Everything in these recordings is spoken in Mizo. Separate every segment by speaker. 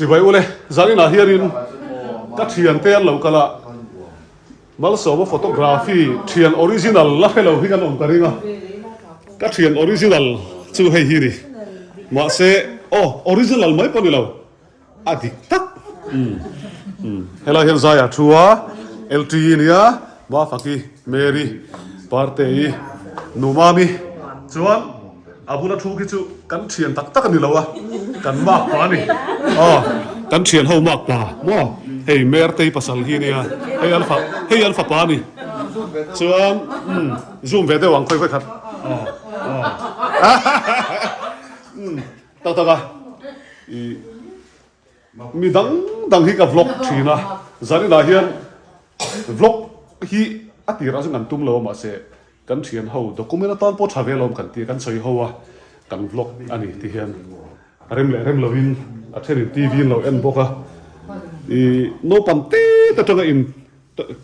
Speaker 1: Chibai ule, zaninah hianin ka thiante an lo kal a, Malsawma photography thian original la hre lo hi kan awm ka ring a, ka thian original chu hei hi ni, mahse aw original mai pawh ni lo. A dik tak. Umm helai hian zai a thu a, LTE nia, Mafaki, Mary, Partei, Numami chuan a bula thu khi chu kan thian tak tak a ni lo a, kan mark pa a ni. Aw kan thian ho mark pa maw hei Mertei pasal hi nia, hei an fa hei an fapa a ni. Chuan umm zoom ve deuh ang khawi khawi khat. Aw aw umm. Tak tak a, i mi dang dang hi ka vlog thin a, zaninah hian vlog hi a tirah chuan kan tum lo a mahse kan thian ho document atan pawh tha ve alawm kan ti a, kan sawi ho a, kan vlog a ni ti hian rem leh rem lovin a thenin TV an lo en bawk a, i naupang tet atanga in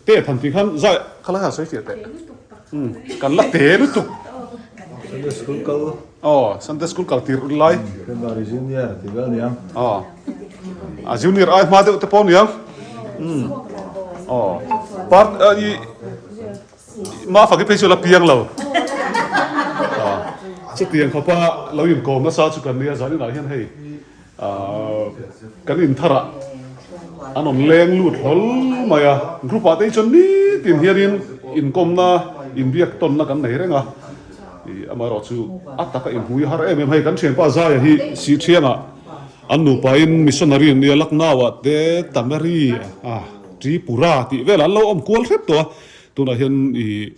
Speaker 1: Te than tih khan zai kha lai han sawi fiah teh. Umm kan la te lutuk.
Speaker 2: Sunday school kal.
Speaker 1: Aw Sunday school kal tir lai.
Speaker 2: Primary junior tih vel aniang.
Speaker 1: Aw a junior ai hma deuh te pawh aniang. Umm aw part i Mafaki phei chu la piang lo. Aw chutiang khawpa lo inkawm nasa chu kan nia zaninah hian hei. Kan intharah an rawn leng lut hlawl mai a, group ah te hi chuan nitin hianin inkawmna, inbiak tawnna kan nei reng a, ih amaherawh chu a taka inhmui har em em hei kan thianpa Zaia hi Sihthiangah an nupain missionary an nia Lucknow ah te Tamari ah Tripura tih velah an lo awm kual hrep tawh a, tunah hian ih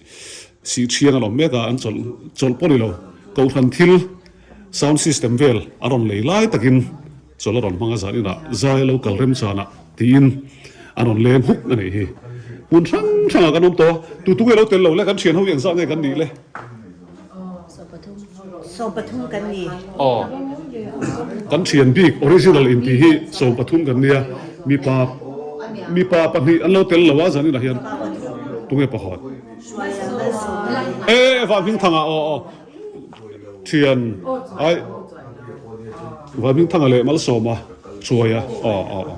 Speaker 1: Sihthiang an awm mek a an chawlh chawlh pawh ni lo Kohhran thil. Sound system vel a rawn lei lai takin chawlh a rawn hmang a zan inah zai a lo kal rem chanah tiin a rawn leng huk a nih hi. Hmun hrang hrangah kan awm tawh a, tu tu nge lo tel lo le kan thian ho hi engzah nge kan nih le?
Speaker 3: 13 kan ni.
Speaker 1: Aw kan thian bik original intih hi 13 kan nia, mipa mipa pahnih an lo tel lo a zan inah hian tu nge pakhat? E van hmingthangah aw aw. Thian ai Vanhmingthanga leh Malsawma chuai a aw aw aw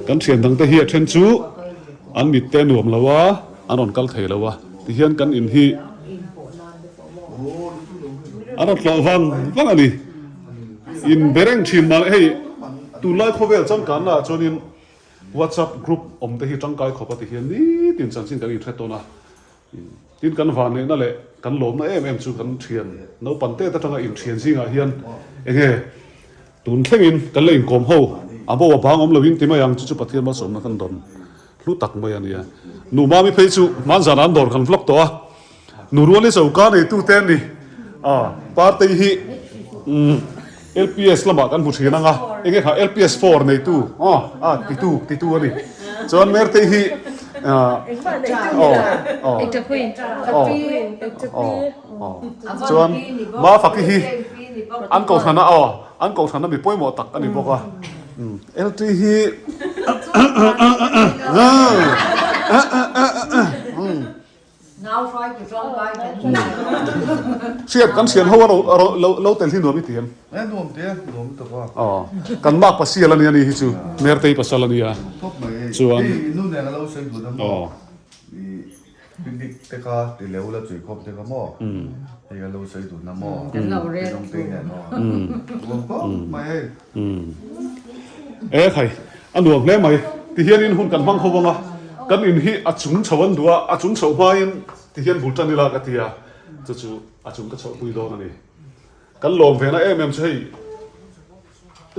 Speaker 1: kan thian dang te hi a then chu an mit te nuam lo a an rawn kal thei lo a tihian kan in hi an rawn tlawh vang vang a ni in be reng thin mah hei tunlai khawvel changkanna ah chuanin WhatsApp group awm te hi tangkai khawp a tihian nitin chanchin kan inhre tawn a. Tin, kan vanneihna leh kan lawmna em em chu kan thian naupang tet atanga inthian zingah hian enge tun thlengin kan la inkawm ho a bo a bang awm loin ti mai ang chu chu Pathian malsawmna kan dawn hlu tak mai a nia. Nu Mami phei chu hmanzan an dawr kan vlog tawh a, nu Ruali choka neitute an ni a, Partei hi umm LPS lamah kan hmu thin ang a, enge kha LPS four neitu aw a titu titu a ni. Chuan Mertei hi aw aw aw aw chuan Mafaki hi an kohhrana aw an kohhrana mi pawimawh tak a ni bawk a. LT hi Hriat kan hrian ho a ro lo tel hi nuam i ti em?
Speaker 2: E nuam te, nuam tak a.
Speaker 1: Aw, kan mak pasal a nia ni hi chu, Mertei pasal a nia.
Speaker 2: Khawp mai hei.
Speaker 1: Chuan.
Speaker 2: Hei nu nen a lo sawi dun a maw?
Speaker 1: Aw.
Speaker 2: I picnic te kha ti leu la chui khawp te kha maw? Hei a lo sawi dun a maw?
Speaker 4: Kan lo rel
Speaker 2: Rinawm te nen aw. Nuam khawp mai hei.
Speaker 1: E khai, a nuam hle mai. Tihianin hun kan hmang ho vang a, kan in hi a chung chho an duh a, a chung chhoh hmain tihian bul tan ila ka ti a, chu chu a chung ka chhohpui dawn a ni. Kan lawm ve na em em chu hei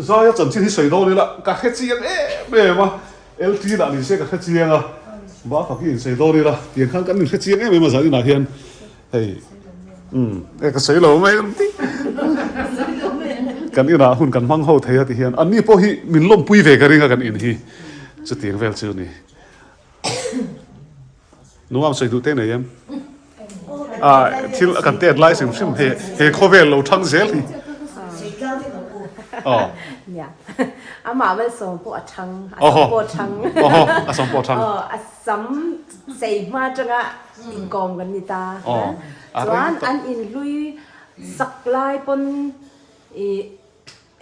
Speaker 1: Zaia chanchin hi sawi dawn ila ka hre chiang em em a, LT lah ni se ka hre chiang a, Bafaki in sawi dawn ila tiang khan kan inhre chiang em em a zaninah hian Hei umm e ka sawi lo mai ang tih kan inah hun kan hmang ho thei a ti hian anni pawh hi min lawmpui ve ka ring a kan in hi chutiang vel chu a ni. Nuam sawi duh te nei em? Ah thil kan tet lai hrim hrim he he khawvel lo thang zel hi. Aw.
Speaker 5: Nia. Amah malsawm pawh a thang a sam pawh a thang.
Speaker 1: Awhaw a sam pawh a thang.
Speaker 5: Aw a sam sei hma atanga inkawm kan ni ta. Chuan an inhlui sak lai pawn ih.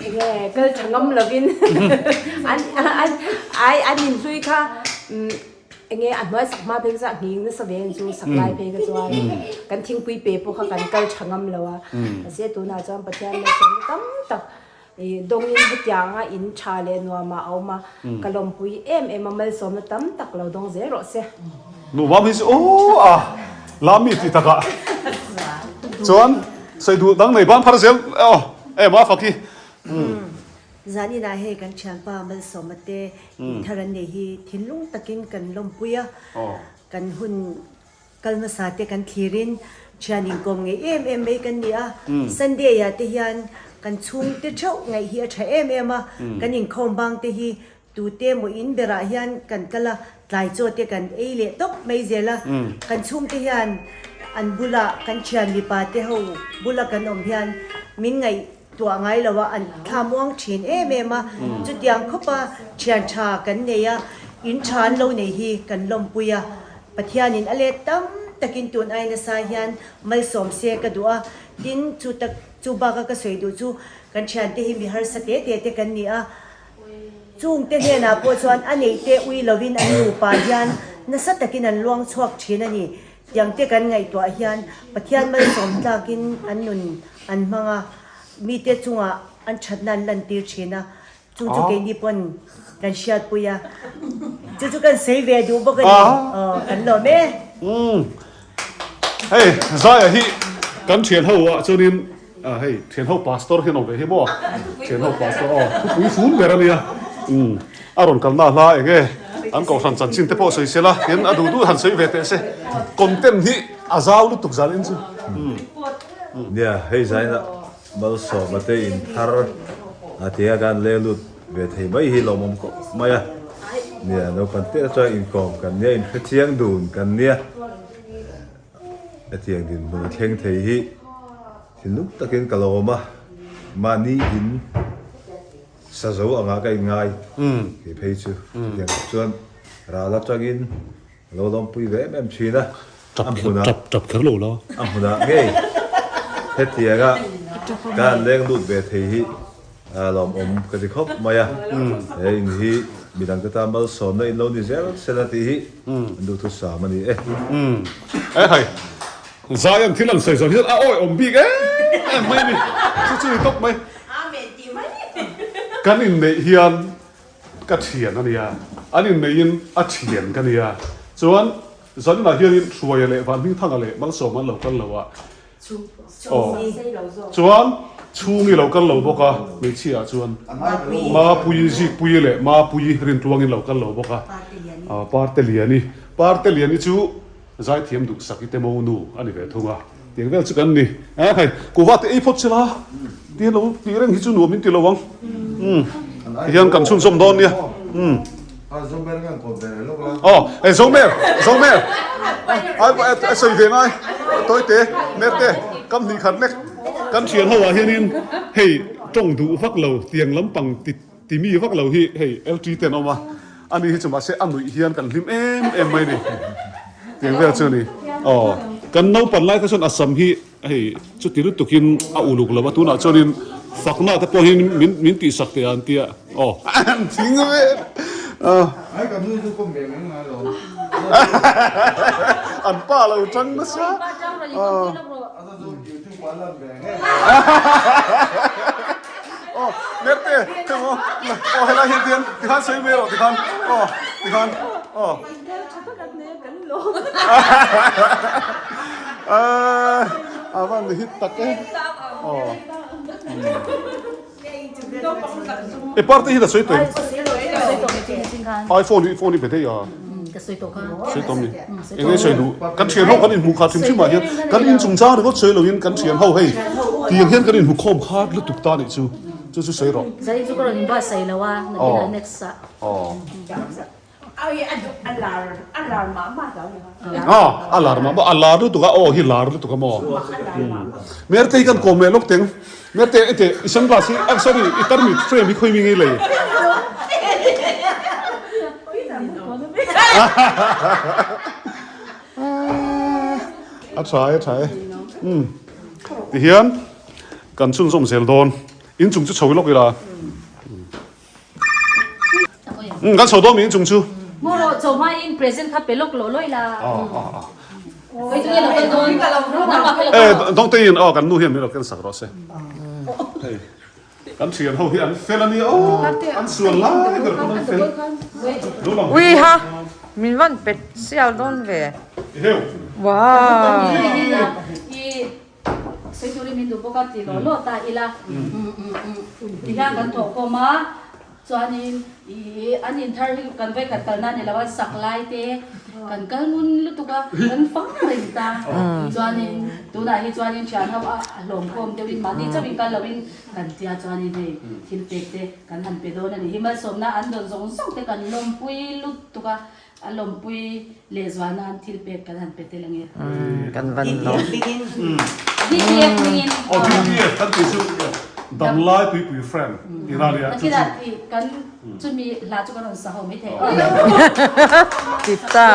Speaker 5: Enge kal tha ngam lovin an an ai an inhlui kha enge a hnuai sak hma phei kha chuan a nghing nasa ve ang chu sak lai phei kha chuan kan thingpui pe pawh kha kan kal tha ngam lo a mahse tunah chuan Pathian malsawmna tam tak ih dawngin hetianga in tha leh nuamah a awm a ka lawmpui em em a malsawmna tam tak lo dawng zel rawh se.
Speaker 1: Nuam hi chu aw a lami tih takah chuan sawi duh dang nei ban phar zel aw em a fak hi.
Speaker 3: Zaninah hei kan thianpa Malsawma te inthar an nei hi thinlung takin kan lawmpui a, kan hun kal hmasa te kan thlirin thian inkawm ngei em em mai kan ni a, Sunday ah te hian kan chhungte theuh ngaih hi a tha em em a, kan inkhawm bang te hi Tute maw in berah hian kan kal a, tlai chaw te kan ei leh tawp mai zel a, kan chhungte hian an bula kan thian mipa te ho bula kan awm hian min ngaihtuah ngai lo a, an thla muang thin em em a, chutiang khawpa thian tha kan nei a, in tha an lo nei hi kan lawmpui a, Pathianin a let tam takin tun ai nasa hian malsawm se ka duh a, tin chu tak chu baka ka sawi duh chu kan thiante hi mi harsa te te te kan ni a, Chungte hnenah pawh chuan a neihte ui lovin an nupa hian nasa takin an luang chhuak thin a ni. Tiangte kan ngaihtuah hian Pathian malsawm tlakin an nun an hmang a, mite chungah an thatna an lantir thin a, chung chu keini pawn kan hriatpui a, chu chu kan sawi ve duh bawk a ni. Aw, kan lawm e.
Speaker 1: Umm, hei Zaia hi kan thian ho ah chuanin Ah hei thian ho pastor hian awm ve hi maw thian ho pastor aw thupui fun ber ania umm a rawn kalna hla eng e an kohhran chanchin te pawh sawi sela hian a duh duh han sawi ve teh se content hi a zau lutuk zan in chu umm.
Speaker 2: Nia hei zaina malsawma te in thar a tia kan leng lut ve thei mai hi lawmawm khawp mai a nia naupang te chuan inkawm kan nia inhrechiang dun kan nia. Hetiang dinhmun a thleng thei hi thinlung takin ka lo awm a, mahni in sa zo angah ka inngai tih phei chu chutiang tak chuan ral atangin a lo lawmpui ve em em thin a, a hmunah a hmunah ngei hetianga ka han leng lut ve thei hi lawmawm ka ti khawp mai a, he in hi midangte tan malsawmna in lo ni zel sela tih hi An duhthusam a ni e.
Speaker 1: Umm e hai zai an thil an sawi zawh hian a awi awm bik em em mai a ni chu chu ni tawp mai.
Speaker 5: Amen tih mai.
Speaker 1: Kan inneih hian ka thian a nia, an inneihin a thian ka nia. Chuan zaninah hianin Hruaia leh Vanhmingthanga leh Malsawma an lo kal lo a. Aw chuan chhungi lo kal lo bawk a hmeichhia ah chuan Mapuii Zikpuii leh Mapuii Rintluangin lo kal lo bawk a Parte Liani Parte Liani chu zaithiam duhsak i te monu a ni ve thung a tiang vel chu kan ni a hei kuva te ei phawt sela ti lo tih reng hi chu nuam in ti lo ang umm tihian kan chhunzawm dawn nia umm. Aw e Zomer Zomer ai sawi ve ngai tawi te mer te kam hnih khat lek kan thian ho ah hianin hei tawng duh vak lo tiang lampang ti ti mi vak lo hi hei LT te an awm a ani hi chu mahse a nuih hian kan hlim em em mai ni tiang vel chu a ni aw kan naupan lai kha chuan a sam hi Hei chuti lutukin a uluk lo a, tunah chuanin fakna te pawh hi min min tihsak teh an tia aw an thing ve a. An pa lo tang nasa aw Merte heng aw aw helai hian tian tikhan sawi mai rawh tikhan aw tikhan aw. A van hit tak e. E parte hi la sawi tawh em? iPhone hi phone hi pe thei a. Sawi tawh mi. Eng nge sawi duh? Kan thian ho kan inhmuh kha hrim hrim ah hian kan inchungchang ringawt sawi loin kan thian ho hei tiang hian kan inhmu khawm khat lutuk ta nih chu. Chu chu sawi rawh.
Speaker 4: Zai chu ka rawn inbuatsaih lo a, nakinah next ah.
Speaker 1: A lar mah mah a lar lutuk a aw hi lar lutuk a maw Merte hi kan kawm leh lawk teng Merte ete i sunglass hi ah sorry i tarmit frame hi khawi mi ngei lei a tha e a tha e tihian kan chhunzawm zel dawn. Inchung chu chho lawk ila. Umm kan chho dawn mi inchung chu.
Speaker 4: Maw rawh chaw hma in present kha pe lawk loh lawih la. Kei chu nge lo kal dawn nangmah kha lo kal rawh.
Speaker 1: E dawngte in aw kan nu hian min lo ken sak rawh se. Hei kan thian ho hi an fel a nia aw an sual lai ber pawn an fel.
Speaker 6: Ui ha min van pet sial dawn ve.
Speaker 1: Eheu.
Speaker 6: Wow.
Speaker 4: Sawi turin min duh bawk a ti law law ta ila. Tihian kan thawh khawm a, chuanin ih an inthar hi kan vawikhat kalna a ni lo a, sak lai te kan kal ngun lutuk a, kan fang reng ta. Chuanin tunah hi chuanin thian ho a hlawm khawm deuhin mahni chauhin kal loin kan tia chuanin hei thil pek te kan han pe dawn a ni hi. Malsawmna an dawn zawng zawng te kan lawmpui lutuk a. A lawmpui lehzual nan thil pek kan han pe tel ange.
Speaker 6: Kan van lawm.
Speaker 4: DTF hmingin.
Speaker 1: Aw DTF kan tih chu Damlai Tuipui Friend tih na nia.
Speaker 4: Nakinah tih kan chumi hla chu kan rawn sa ho mai thei.
Speaker 6: Ti ta.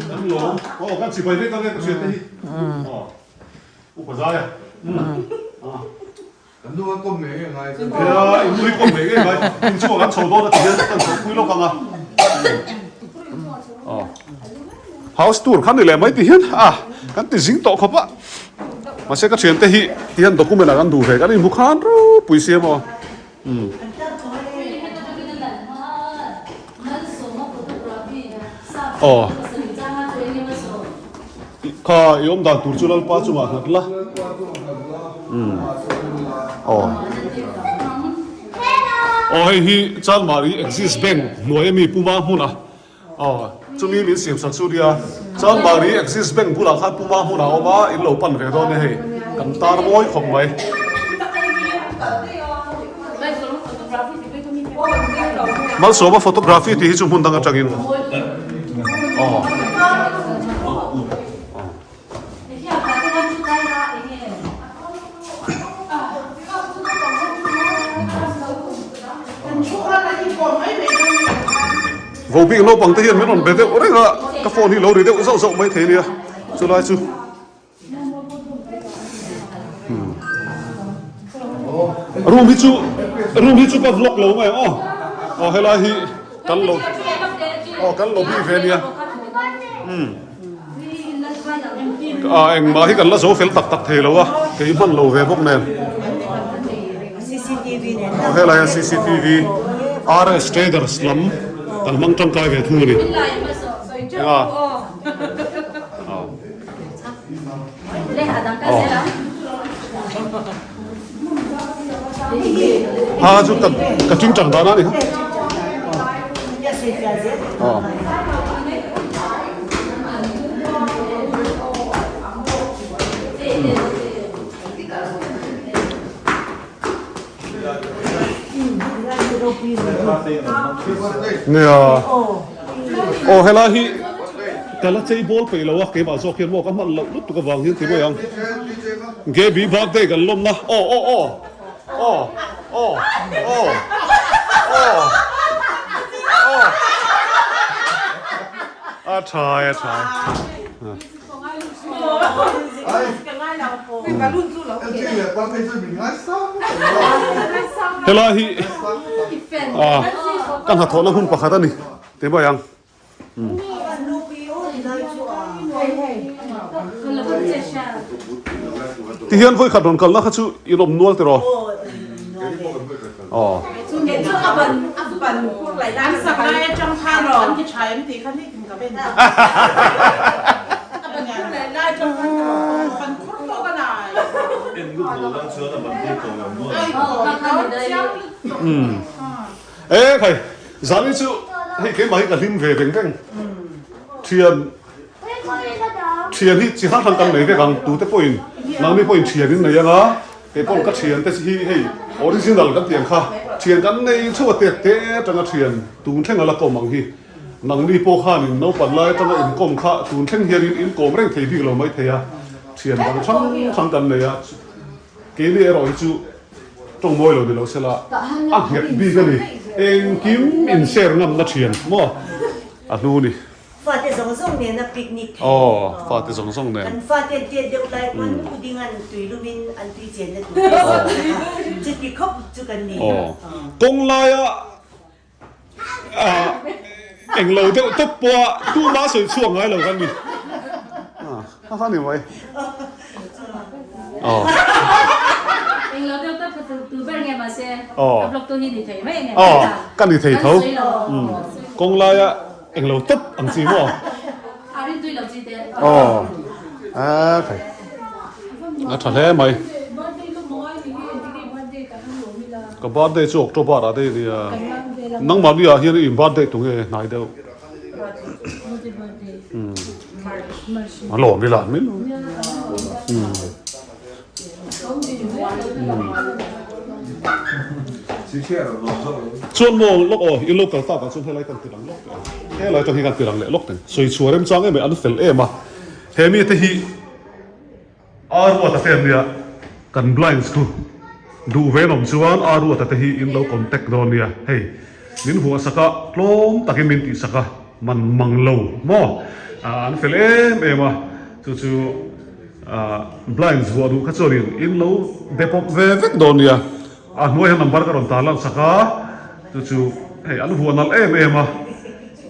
Speaker 1: Kan lawm. Aw kan chibai vek ange ka hriat te hi. Aw upa zai a.
Speaker 2: Kan nu a kawm ngei ngei ngai chu.
Speaker 1: Nia, in nui kawm ngei ngei ngai. In chhuak an chho dawn a ti hian kan chho pui lawk ang a. Aw. House tour kha ni leh mai ti hian a kan ti zing tawh khawp a. Mahse ka thiante hi ti hian document ah kan duh ve kan inhmu khan ropui si emaw. Umm. Aw. Kha i awm dan tur chu Lalpa chungah nghat la. Umm. Aw. Aw hei hi Chanmari Axis Bank hnuai ami Puma hmuna. Aw chumi min siam sak chu nia. Chanmari Axis Bank bulah khan Puma hmunah a awm a, in lo pan ve dawn e hei. Kan tar mawi khawp mai. Malsawma photography tih hi chu hmun dang atangin aw. Vobik naupang te hian min rawn be deuh reng a, ka phone hi lo ri deuh zauh zauh mai thei nia chulai chu. Room hi chu room hi chu ka vlog lo mai aw aw helai hi kan lo aw kan lobby ve nia umm a engmah hi kan la zo fel tak tak thei lo a kei hman lo ve bawk nen aw helai a cctv RS traders lam kan hmang tangkai ve thung a ni a. Ha chu ka ka ting tang dan a ni ha. Nia aw helai hi ka la chei bawl peih lo a keimah zawk hian maw ka hman loh lutuk avang hian ti mai ang Gaby birthday kan lawmna aw aw aw aw aw aw aw aw a tha e a tha e. Helai hi ah ka hnathawhna hmun pakhat a ni tih mai ang. Tihian vawikhat rawn kalna kha chu in awm nual tiraw? Aw. E khai zan chu hei keimah hi ka hlim ve veng veng thian thian hi chi hrang hrang kan nei vek ang tute pawhin nangni pawhin thian in nei anga kei pawh ka thian te hi hei original kan tih ang kha thian kan nei chauh a tek te atanga thian tun thleng a la kawm ang hi. Nangni pawh khanin naupan lai atanga inkawm kha tun thleng hianin inkawm reng thei bik lo mai thei a, thian dang hrang hrang kan nei a, keini erawh hi chu tawng mawi lo ni lo sela a nghet bik a ni, engkim in share ngamna thian maw a hnu ni.
Speaker 3: Fate zawng. zawng zawng nena picnic thei.
Speaker 1: Aw, fate zawng zawng nen.
Speaker 3: Kan fate an tet deuh lai pawn puding an tui lumin an tui chenna tur te siam sak a, chuti khawp chu kan ni.
Speaker 1: Aw, kawng laia englo deuh tawp pawha tuma sawi chhuak ngai lo kan ni. A kha ni mai. Aw.
Speaker 4: Englo deuh tawp kha tu ber nge mahse a vlog tu hi ni thei mai nge.
Speaker 1: Aw, ka ni thei tho. Kawng laia englo tawp ang chi maw?
Speaker 4: A rin tui lo chi te.
Speaker 1: Aw. A thei. A tha hle mai. Ka birthday chu October ah daih a nia. Nangmahni ah hian in birthday tu nge hnai deuh? A lawm ila mai lo. Chuan maw lawk aw i lo kal tak ah chuan helai kan ti lang lawk teh ang. Helai atang hi kan ti lang leh lawk teh ang. Sawi chhuah remchang em em an fel em a. He mite hi A ruata te an nia, kan blinds khu duh ve nawm chuan a ruata te hi in lo contact dawn nia, hei min vuahsak a tlawm takin min tihsak a man mang lo maw an fel em em a, chu chu blinds vuah duh kha chuanin in lo be pawp ve vek dawn nia, a hnuai hian number ka rawn tar lan sak a, chu chu hei an vuah nalh em em a,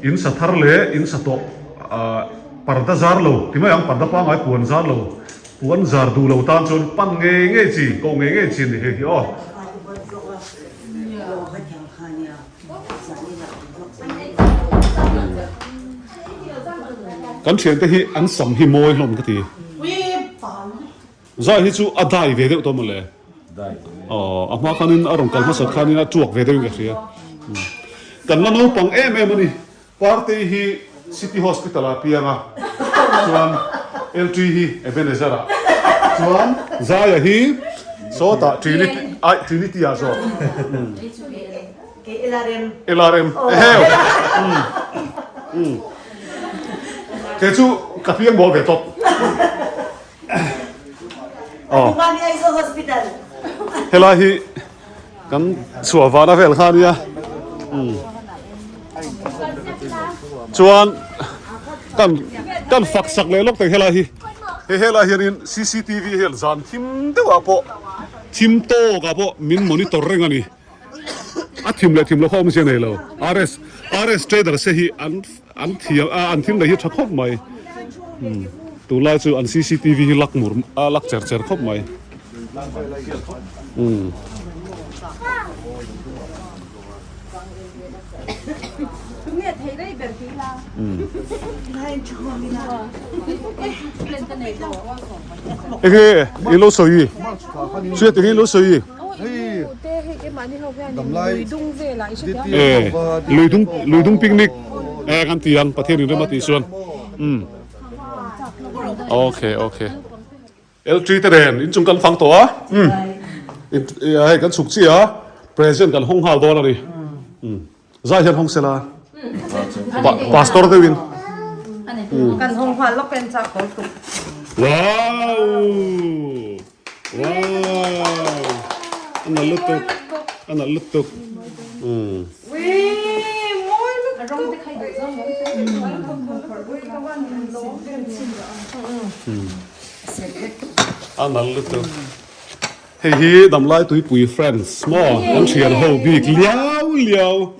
Speaker 1: in sa thar leh in sa tawh. Parda zar lo, ti mai ang, parda pangngai puan zar lo, puan zar duh lo tan chuan pan ngei ngei chi, koh ngei ngei chi a ni hei hi aw. Kan thiante hi an sam hi mawi hlawm ka ti. Zai hi chu a dai ve deuh tawh mawle. Aw, a hma khanin a rawn kal hmasat khanin a tuak ve deuhin ka hria. Kan la naupang em em a ni. Partei hi City Hospital ah piang a, chuan LT hi Ebenezer ah, chuan Zaia hi sawtah Trinity, ai Trinity ah zawk.
Speaker 3: Kei LRM.
Speaker 1: LRM, eheu. Kei chu ka piang mawl ve tawp.
Speaker 3: Aw. Mami Aizawl Hospital.
Speaker 1: Helai hi kan chhuah vana vel kha ania. Chuan kan kan fak sak leh lawk thei helai hi. Hei helai hianin cctv hian zan thim deuhah pawh thim tawkah pawh min monitor reng a ni. A thim leh thim loh kha awmzia nei lo. RS RS traders te hi an An thiam a, an thil nei hi tha khawp mai. Tunlai chu an cctv hi lak mur a lak cher cher khawp mai. Enge i lo sawi? Hriat enge i lo sawi? E luidung luidung picnic e kan ti ang Pathian in rem a tih chuan umm okay okay L three te nen inchung kan fang tawh a umm hei kan chhuk chiah a present kan hawng nghal dawn a ni umm zai hian hawng sela pastor deuh in
Speaker 6: kan hawng nghal lawk en chak tawh tuk
Speaker 1: wow Wow! A nalh lutuk. A nalh lutuk. Umm. A nalh lutuk. Hei hi Damlai Tuipui Friends maw an thian ho bik liau liau.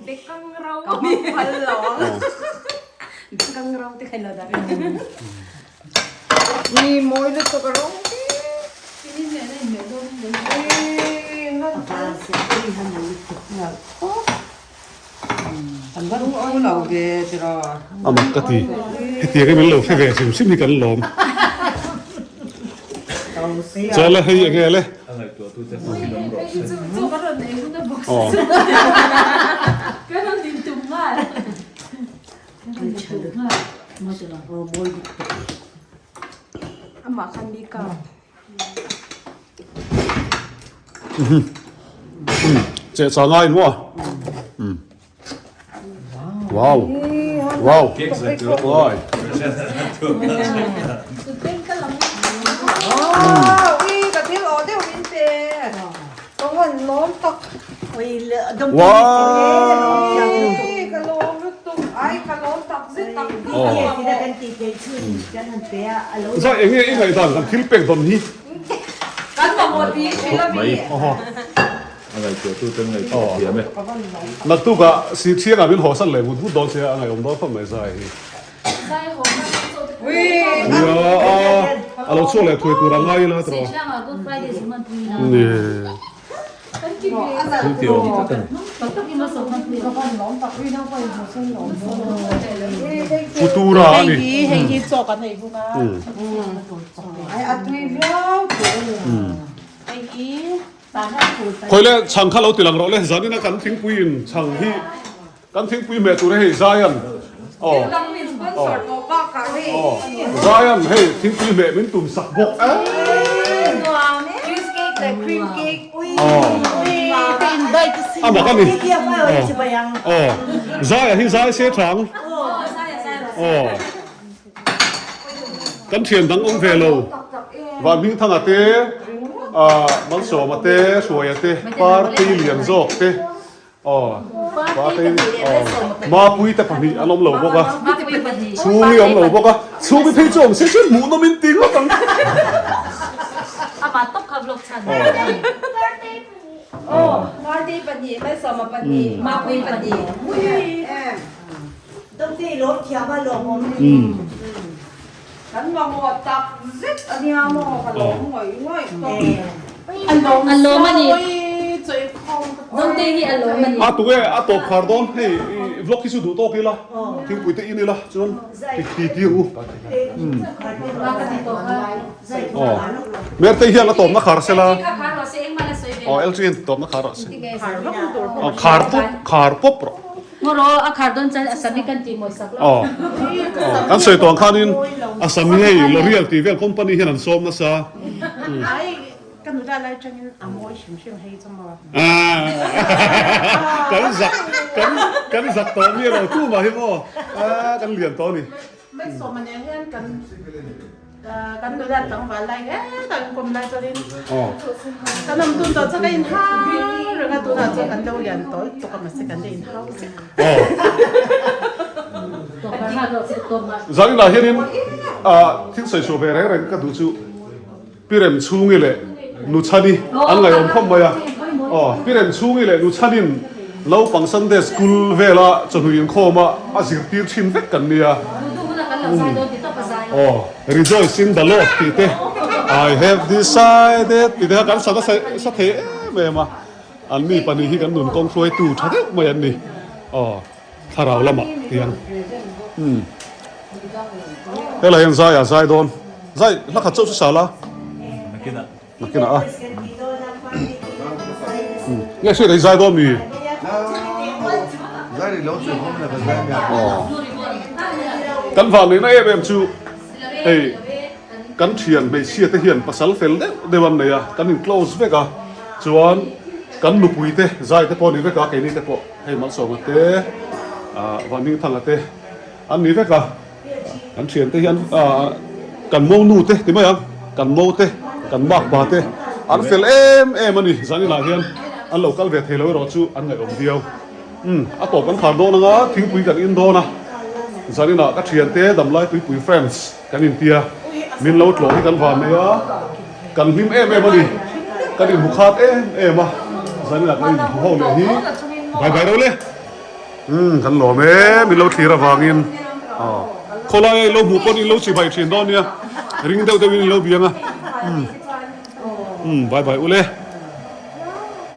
Speaker 6: Ni mawi lutuk a rawng
Speaker 1: A mak ka ti hetiang hi min lo hre ve hrim hrim hi kan lawm chuan le hei enge le aw.
Speaker 5: Amah khan mi ka.
Speaker 1: Che cha ngai nuo. Wow. Wow. Oi.
Speaker 6: Wow, i ka thil aw deuh min pe. Ka van lawm tak.
Speaker 1: Wow.
Speaker 6: Ka lawm lutuk. Ai ka lawm tak zet tak tak.
Speaker 3: TTF ina kan tih theih chhun kan han pe a, a lo.
Speaker 1: Zai enge i ngaihdan kan thil pek dawn hi?
Speaker 6: Kan mamawh tih i hrilh a mi.
Speaker 2: A ngaihtuah tu ten ngaihtuah thiam e.
Speaker 1: Naktukah Sithianga min haw san leh vut vut dawn sia a ngaihawm dawn khawp mai Zai hi. Nia a a lo chhuak leh thuai tur a ngai ila tiraw. Ni.
Speaker 2: Thil ti awm tlat a ni.
Speaker 1: Futura a ni.
Speaker 7: Hei hi chaw kan ei hun a. A tui viau tur a ni. Hei hi
Speaker 1: Khawi le chhang kha lo ti lang rawh le zanina kan thingpui in chhang hi kan thingpui hmeh tur hei Zion aw aw Zion hei thingpui hmeh min tum sak bawk aw a mak a ni aw Zai hi zai se thang aw Kan thian dang awm ve lo. Vanhmingthanga te, Malsawma te, Hruaia te, Partei lian zawk te, aw Partei aw Mapui te pahnih an awm lo bawk a, Chhungi awm lo bawk a, Chhungi phei chu awm se chuan hmuhnawm in ti ngawt ang.
Speaker 3: Dawngte i lawm thiam a lawmawm.
Speaker 6: Kan mamawh tak zet a nia maw ka lawm ngawih ngawih tawh.
Speaker 4: A lawm a ni. Dawngte hi a lawm a ni.
Speaker 1: A tunge a tawp khar dawn hei i vlog hi chu duh tawk ila thingpui te in ila chuan ti ti ti ang u. Aw Mertei hian a tawpna khar sela. Aw LG hian tawpna khar rawh se. Aw khar pawp khar pawp rawh.
Speaker 4: Ngaw a khar dawn chuan Asami kan tih mawi sak lo.
Speaker 1: Aw kan sawi tawh ang khanin Asami hei L'Oreal tih vel company hian an sawm nasa.
Speaker 7: Ai ka nula lai tangin a mawi hrim hrim hei chu maw.
Speaker 1: Kan zak kan kan zak tawh mi alo tu mah hi maw kan lian tawh a ni.
Speaker 7: Mai sawma nen hian kan kan nula tlangval lai hetah in kawm lai chuanin kan awm dun tawh chuan ka inhau reng a tunah chuan kan lo lian tawh lutuk a mahse kan la inhau zek.
Speaker 1: Zaninah hianin thil sawi chhuah ve reng reng ka duh chu Pi Remchhungi leh Nuchhani an ngaihawm khawp mai a. Aw, Pi Remchhungi leh Nuchhanin naupang Sunday School vela chawhnu inkhawma a zirtir thin vek kan nia. Aw, Rejoice in the Lord tih te, I have decided tih te kha kan sa nasa sa thei em em a. An mi pahnih hi kan nun kawng hruaitu tha deuh mai an ni. Aw, thlarau lamah tiang. Umm. Helai hian zai a zai dawn. Zai hla khat chauh chu sa la.
Speaker 2: Nakinah.
Speaker 1: Nakinah a. Nge hriat ei zai dawn mi?
Speaker 2: Zai ri lo chu hawm la ka zai mai ang.
Speaker 1: Aw. Kan van neihna em em chu hei kan thian hmeichhia te hian pasal fel deuh deuh an nei a, kan in close vek a, chuan kan nupui te zai te pawh a ni vek a, keini te pawh hei Malsawma te, Vanhmingthanga te An ni vek a, kan thiante hian kan monu te ti mai ang, kan mo te, kan makpa te an fel em em a ni. Zaninah hian an lo kal ve thei lo erawh chu an ngaihawm viau. Umm, a tawp kan khar dawn anga thingpui kan in dawn a, zaninah ka thiante Damlai Tuipui Friends kan intia, min lo tlawh hi kan van nei a, kan hlim em em a ni, kan inhmu khat em em a, zaninah kan inhmu ho leh hi bye bye ro le. Umm kan lawm e min lo thlir avangin aw khawlai a ilo hmuh pawn ilo chi bai thin dawn nia ring deuh deuhin ilo biang a umm umm bye bye ule.